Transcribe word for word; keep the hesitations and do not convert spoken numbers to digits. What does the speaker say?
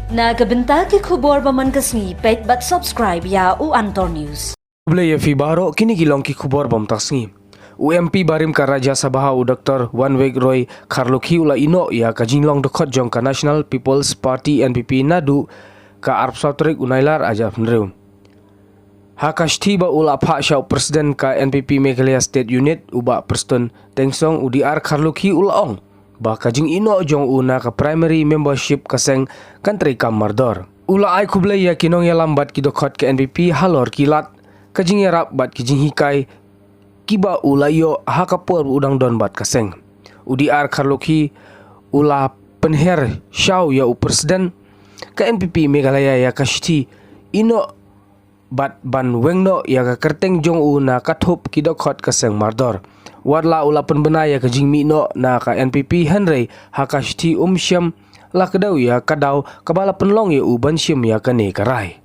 Na ka bynta ki khubor ba man ka sngi, peit bad subscribe ïa u Antor News. Khublei ïa phi baroh, kine ki long ki khubor ba mynta ka sngi. U M P barim ka Rajya Sabha u Doctor Wanwek Roy Kharlukhi u la ïehnoh ïa ka jinglong dkhot jong ka National People's Party N P P naduh ka arphew saw tarik u Nailar ar hajar arphew hynriew. Ha ka shithi ba u la phah sha u President ka N P P Meghalaya State Unit u Bah Prestone Tynsong, u D R Kharlukhi u la ong ba ka jingïehnoh jong u na ka primary membership ka seng kan treikam mardor. U la ai khublei ïa ki nongïalam bad ki dkhot ka N P P halor ki lad, ka jingïarap bad ki jinghikai kiba u la ïoh ha ka por u dang don bad ka seng. U D R Kharlukhi u la pynher shaw ïa u President ka N P P Meghalaya ïa ka shithi ïehnoh bad ban weng noh ïa ka kyrteng jong u na ka thup ki dkhot ka seng mardor. Wat la u la pynbna ïa ka jingmih noh na ka N P P, hynrei ha ka shithi um shym la kdew ïa ka daw kaba la pynlong ïa u ban shim ïa kane ka rai.